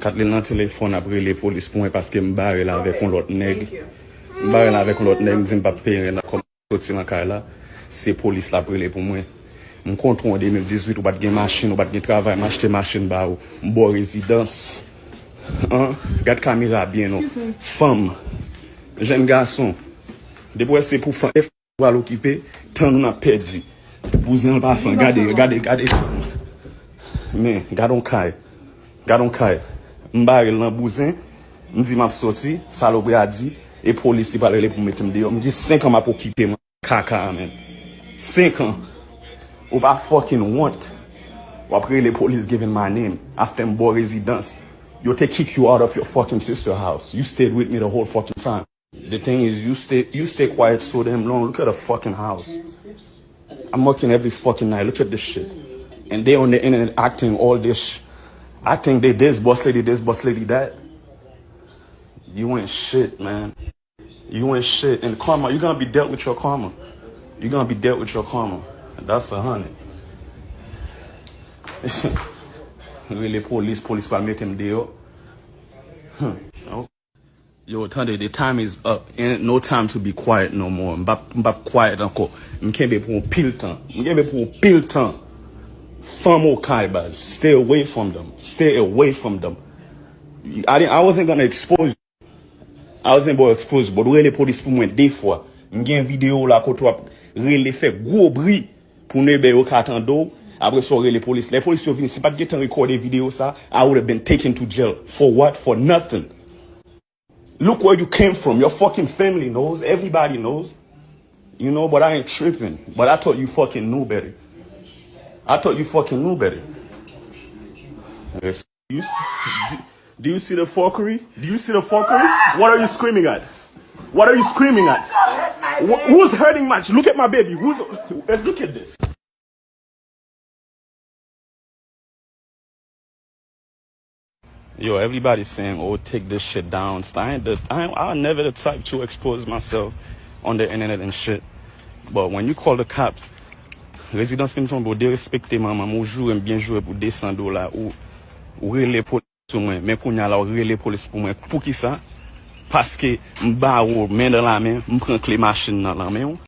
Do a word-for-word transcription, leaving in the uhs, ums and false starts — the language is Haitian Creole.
Katlin nan telefòn ap rele polis pou mwen paske m bare l avèk yon lòt nèg. M bare l avèk yon lòt nèg, m di m p ap peye rent nan kòb soti nan kay la. Se polis l ap rele pou mwen. M konn ou an de mil dizuit, ou pa t gen machin, ou pa t gen travay, m achte machin ba ou. M ba w rezidans. An, gad kamera byen non. Fanm, jèn gason, depi w wè se pou fanm, pral okipe, tan nou n ap pèdi. Bouzen an pa fan, gade, gade, gade. Men, gade yon kay. Gade yon kay. M bare l nan bouzen, m di m ap soti, salopri a di, e polis li pral rele pou mete m deyò. M gen senk an m ap okipe m kaka a, men. Senk an. Ou pa fucking wont. W ap rele polis giving my name. After m ba w rezidans. Yo te kick you out of your fucking sister house. You stayed with me the whole fucking time. The thing is, you stay you stay quiet so damn long. Look at the fucking house. I'm working every fucking night. Look at this shit. And they on the internet acting all this. Sh- acting they this boss lady, this boss lady that. You ain't shit, man. You ain't shit. And karma, you're gonna be dealt with your karma. You're gonna be dealt with your karma. And that's a hundred. Rele polis, polis pral mete m deyò. Hmm. Yo, tande, the time is up. Ain't no time to be quiet no more. M p ap, m p ap quiet ankò. M kenbe pou yon pil tan. M kenbe pou yon pil tan. Fanm okay, baz. Stay away from them. Stay away from them. I, didn't, I wasn't gonna expose you. I wasn't gonna expose you, but rele polis pou mwen de fwa. M gen videyo la kote w ap rele fè gwo bri pou nebe yo ka tande w. Apre sa, w rele polis. Lè polis yo vini, si pa t gentan rekòde videyo sa, I would have been taken to jail. For what? For nothing. Look where you came from. Your fucking family knows. Everybody knows. You know, but I ain't tripping. But I thought you fucking knew better. I thought you fucking knew better. Yes. You see, do, do you see the fuckery? Do you see the fuckery? What are you screaming at? What are you screaming at? Wh- who's hurting my? Look at my baby. Who's? Look at this. Yo, everybody saying, "Oh, take this shit down." I ain't the, I ain't, I'm never the type to expose myself on the internet and shit. But when you call the cops, rezidans fin tonbe, ou derespekte manman m, ou joure m byen joure pou de san dola, ou, ou rele polis sou mwen. Men kounye a la, ou rele polis pou mwen. Poukisa? Paske m ba ou men nan lamen, m pran kle machin nan lanmen w,